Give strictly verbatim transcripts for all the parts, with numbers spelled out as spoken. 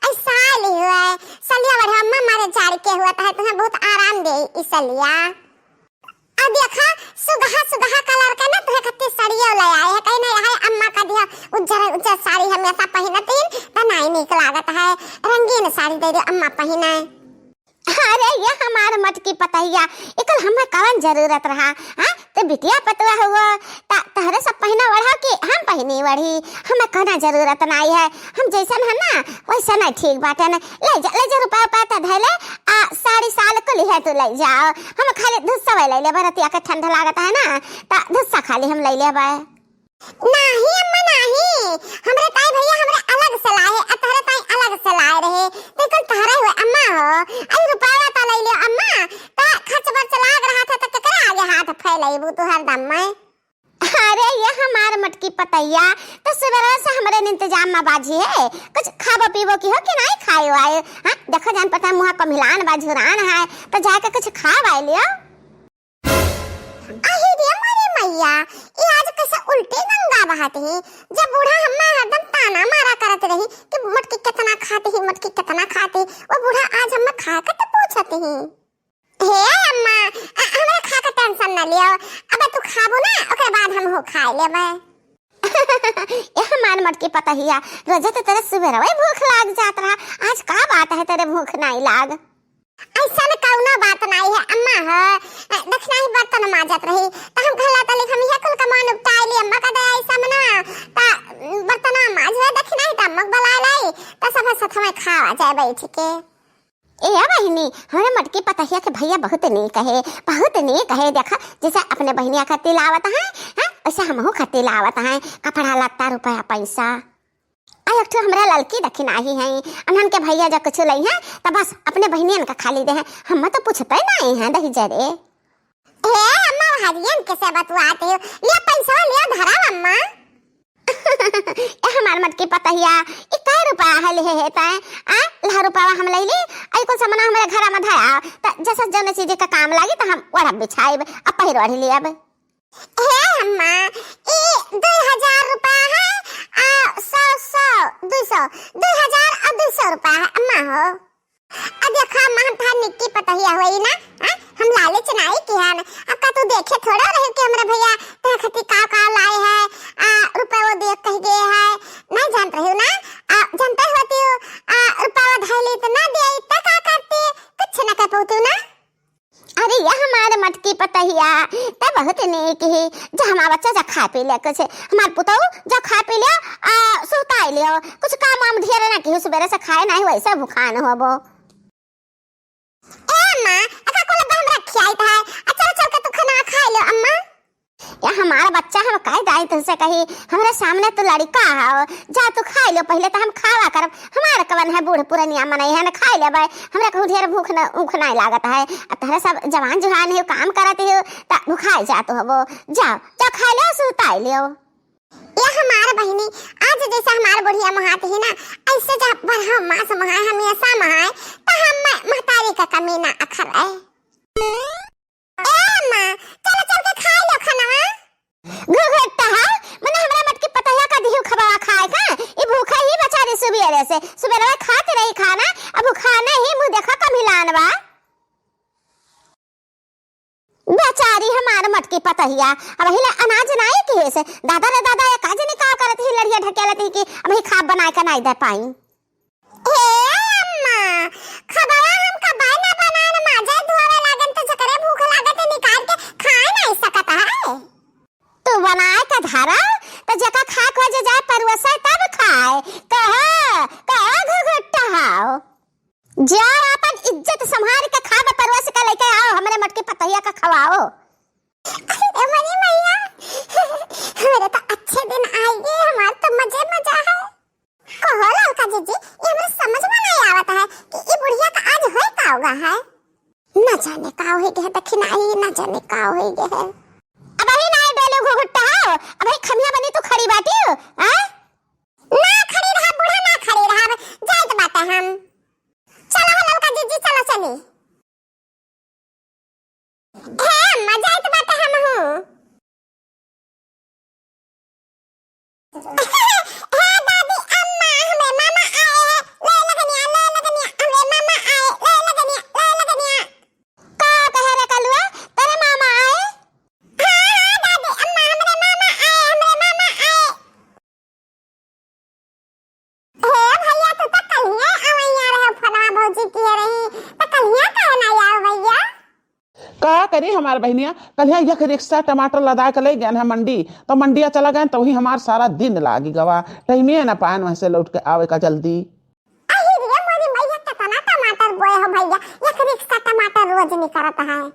ऐसा ली हुआ है, सलिया बढ़िया अम्मा मारे जाड़ के हुआ तो है, तुम्हें बहुत आराम दे ई सलिया। अब देखा, सुगहा सुगहा कलर का ना तुहे खातिर साड़ियो ले आए है। कहीं नहीं है अम्मा का दिया उज्जर उज्जर साड़ी हमेशा पहिनतीन, त नाई नीक लागत है। रंगीन साड़ी दे दे अम्मा पहिने। अरे ये हमार मटकी पतहिया, इकल हमें कवन जरूरत रहा? हाँ, ते बिटिया पतवा हुआ, त तहरे सब पहिना ओढ़ा कि हम पहिनी ओढ़ी? हमें कौना जरूरत नाई है, हम जैसन है ना वैसन है ठीक बाटे ना। ले जा, ले जा, रुपया उपया त धैले, आ साड़ी साल कुल है तू ले जाओ, हम खाली धुस्सा ले ले बरतिया के ठंड लागत है ना, त धुस्सा खाली हम ले लेबे। नाही अम्मा नाही, हमरे ताई भैया हमरे अलग से लाए, आ तहरे ताई अलग से लाए रहे, ते कुल तहरे हुए अम्मा हो। अरे रुपया त ले लियो अम्मा, त खर्च बर्च लाग रहा था त केकरे आगे हाथ फैलाइबू तू हरदम में। अरे ये हमार मटकी पतैया, त सुबेरवा से हमरे इंतजाम में बाझी है, कुछ खाबो पीबो की हो कि नाई खाए वाए? हाँ, देखो जान पता मुँह कमिलान बा, झुरान है, त जाके कुछ खा वाए लियो। अरे रे मोरे मैया, ये आज कैसे उल्टी गंगा बहत ही? जब बूढ़ा हम्मा हरदम ताना मारा करत रही कि मटकी कितना खाती ही, मटकी कितना खाती, वो बूढ़ा आज हम्मा खा के तो पूछत ही। हे अम्मा, अ, हमरा खा के tension न लियो। अब तू खाबू ना, ओकरे बाद हम हो खाए लेबे। ए हमार मटकी पतहिया, रोजे तो तेरे सुबेरवे भूख लाग जात रहा, आज का बात है तेरे भूख नाई लाग? ऐसन कौनो बात नाई है अम्मा हो। अ, दखिना ही बर्तन माजत रही, त हम कहला तली हम यह कुल कमान उपटाए ली अम्मा का दया ऐसा मना, त बर्तन माज है दखिना ही त अम्मा के बुला लाई, त सब साथ में खावा जाए बैठ के। ए बहिनी, हमरे मटकी पतहिया के भैया बहुत नीक है, बहुत नीक है। देखा, जैसे अपने बहिनिया खातिर लावत हैं, हैं, वैसे हमहू खातिर लावत हैं, कपड़ा लत्ता, रुपया पैसा। आ एक ठो हमरा ललकी दखिनाही हैं, उन्हन के भैया जब कुछ लई हैं, त बस अपने बहिनियन का खाली दे हैं, हम तो पूछते नहीं हैं दही जरे। हे अम्मा, हरियन के से बतुआते हो, लिया पैसा, लिया धरा अम्मा। ए हमार मटकी पतहिया, ई कै रुपया है लिहे है तैं? आ, लह रुपया हम ले ली, आई कुल सामान हमरे घर में धरा, त जैसे जौन चीज के काम लागी त हम ओढ़ब बिछाइब, अब पहिर ओढ़ लियब। हे अम्मा, ई दुई हजार रुपया है, आ, सौ, सौ, दुई सौ, दुई हजार और दुई सौ रुपया है अम्मा हो। अब देखा अम्मा, हम थार निक्की पतहिया होई ना, हाँ? हम लालच नाई किहन। अब का तू देखे थोड़ा रहे कि हमरे भैया तोहरे खातिर का का लाए है, आ, रुपया वो दे कह गए है, नहीं जानत रही ना? आ, जानते होती हो, आ, रुपया धैली तो ना दे, त का करती? कुछ ना कह पौती ना। अरे ये हमार मटकी पतहिया, त बहुत नीक ही। जा हमार बच्चा जा खा पी ले कुछ, हमार पुतऊ जा खा पी लियो, आ, सुताई लियो। कुछ काम वाम ढेर ना किहू, सुबेरे से खाए नाही, वैसे भुखान होबो। ए अम्मा, एका कुल अब हमरा खियाई त है, आ चल चल के तू खाना खा लियो अम्मा। या हमार बच्चा, हम कह दाई तुझसे कही, हमरे सामने तू लड़का हो, जा तू खाई लो पहिले, त हम खावा करब। हमार कवन है, बूढ़ पुरनिया मनई है, हम खाई लेबै, हमरा कहूँ ढेर भूख न, ऊख नाई लागत है। आ तहरे सब जवान जुहान हो, काम करत हो, त भुखाई जात होबो। जाओ, जा खाई लो, सुताई लो। या हमार बहिनी, आज जैसे हमार बुढ़िया मुहात ही ना, ऐसे जा बरहा मास मुहाए, हमेशा मुहाए, त हम महतारी का कमी ना अखर है। ए अम्मा, चलो चल के खाई लो खानवा। घुघुट्टा है, मने हमरा मटकी पतहिया का दिहु खबवा खाए का? ई भूखा ही बेचारी सुबेरे से, सुबेरे खात रही खाना, अब भूखा नहीं, मुँह देखा कमिलान बा। बेचारी हमार मटकी पतहिया, अब हिले अनाज नाई किहे से, दादा रे दादा, ये का जनी का करत ही, लड़िया ढकेलत ही कि अब ही खाब बनाए का नाई दे पाई। हे अम्मा, खबवा हम कबाय ना बनान, माजे धोवे लागन त जकरे भूख लागे त निकाल के खाए नाई सकत है। तू बनाए के धरा, त जका खाए को जे जाए परुसे तब खाए। कहा, कहा घुघुट्टा हाओ। जाओ आपन इज्जत संभाल के खाब परुस के लेके आओ, हमरे मटकी पतहिया का खवाओ। अरे मनी मैया, हमरे तो अच्छे दिन आइगे, हमार तो मजे मजा है। कहो ललका जीजी, ये हमरे समझ में नहीं आवत है कि ई बुढ़िया का आज होए का होगा है। ना जाने का होई गए है दखिनाही, ना जाने का होई गए है। अब ही ना डोले घुघुट्टा हो, अब ही खमिया बनी तू खड़ी बाटी हो, हैं? ना खड़ी रहा बूढ़ा, ना खड़ी रहा, जाइत बाटे हम। चलो हो ललका जीजी, चलो चली। हे अम्मा, जाइत बाटे हमहू। हे दादी अम्मा, हमें मामा आए हैं, ले ले अरे हमार बहिनिया, कल यहाँ एक रिक्शा टमाटर लदा के ले गए हैं मंडी, तो मंडिया चला गए तो वही हमार सारा दिन लागी गवा, टाइमे ना पाएन वहाँ से लौट के आवे का जल्दी। अरे रे मोरी मैया, कितना टमाटर बोए हो भैया, एक रिक्शा टमाटर रोज निकलता है।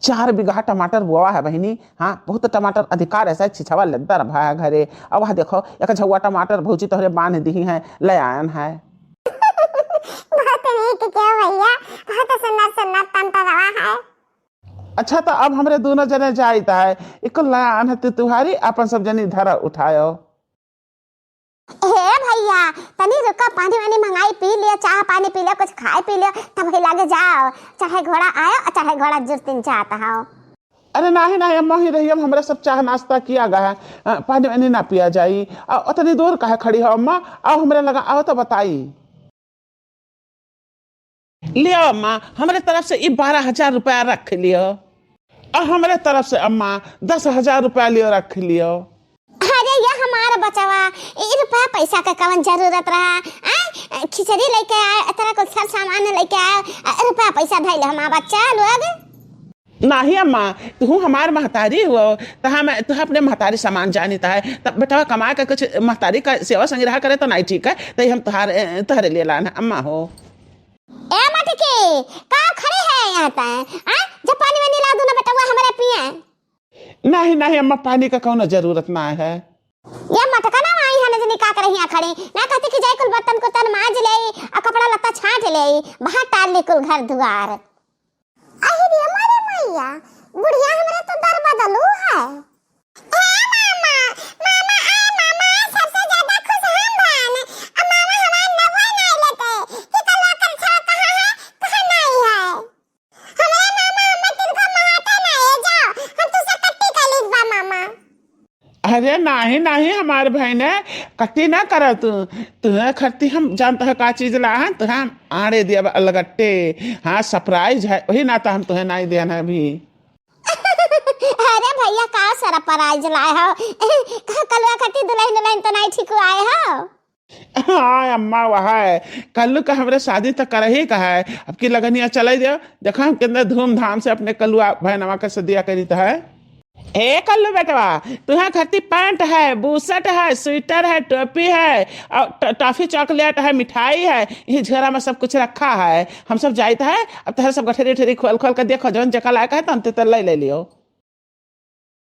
चार बीघा टमाटर बोआ है बहिनी। हाँ, बहुत टमाटर अधिकार है, शायद छिछवा लेदर भा है घरे। अब वह देखो, एक झौआ टमाटर भौजी तोहरे बांध दी है, ले आयन है। बहुत नीक के भैया, बहुत सुंदर सुंदर टमाटरवा है। अच्छा, तो अब हमरे दोनों जने जाइत है, एक ले आयन है तू तुहारी, अपन सब जनी धरा उठायो। हे भैया, तनी रुका, पानी वानी मंगाई पी लियो, चाह पानी पी लियो, कुछ खाए पी लियो, तब ही लागे जाओ, चाहे घोड़ा आयो और चाहे घोड़ा जुर्तिन जात हो। अरे नाही नाही अम्मा, ही रही, अब हमरा सब चाह नाश्ता किया गया है, अ, पानी वानी ना पिया जाई। आ, उतनी दूर काहे खड़ी हो अम्मा, आओ हमरे लगा, आओ तो बताई। लियो अम्मा, हमरे तरफ से ई बारह हजार रुपया रख लियो। और हमरे तरफ से अम्मा दस हजार रुपया लियो, रख लियो। अरे ये हमार बचवा, ई रुपया पैसा का कवन जरूरत रहा? आय, खिचड़ी लेके आए, इतना कुछ सर सामान लेके आए, अ, रुपया पैसा धैले हमार बच्चा लोग। नाही अम्मा, तू हमार महतारी हो, तो हम, तू अपने महतारी समान जानित है। तब बेटवा कमा के कुछ महतारी का सेवा संग रहा करे तो नाही ठीक है, तो हम तुहार, अ, तुहरे लिए लान अम्मा हो। ए मटकी, का खड़े है यहाँ तय? आ, जब पानी वानी ला दो ना बेटवा हमरे पिए। नाही नाही अम्मा, पानी का कौनो जरूरत ना है। ये मटका ना आई है, जनी का करे यहाँ खड़ी? ना कहती कि जाई कुल बर्तन को तन माज ले, आ कपड़ा लत्ता छांट ले, बाहर टाल ली कुल घर दुआर। अहि रे मोरे मैया, बुढ़िया हमरे तो दर बदलू है। ए मामा, मामा, आ मामा, सबसे ज्यादा खुश हम भन। आ मामा हमार नंबर नहीं लेते कि कल ओकर छा कहाँ है, कहाँ नहीं है। हमरे मामा हमें तिनका महाता नहीं है, जाओ, हम तुझसे कट्टी कर लीस बा मामा। अरे नाही नाही हमार बहिने, कट्टी ना करा तू। तुहे खरती हम जानत है का चीज ला है, तुहे हम आड़े दिया अलगट्टे। हाँ, surprise है, वही नाता हम तुहे नाही देन है अभी। अरे भैया, का surprise लाए हो? का कलुआ खरती दुलहिन उलहिन तो नाही ठीक आए हो? हाँ अम्मा, वह है। कल्लू का हमरे शादी तो करही का है। अब की लगनिया चले दे, देखा हम कितने धूमधाम से अपने कलुआ भैनवा के सदिया करीत है। ए कल्लू बेटवा, तुहा खातिर पैंट है, बुशर्ट है, स्वेटर है, टोपी है, और ट-, टॉफी चॉकलेट है, मिठाई है, यही झोरा में सब कुछ रखा है। हम सब जाइत है, अब तोहरे सब गठरी उठरी खोल खोल के देखो, जौन जेका लायक है, तौन ते ले ले लियो।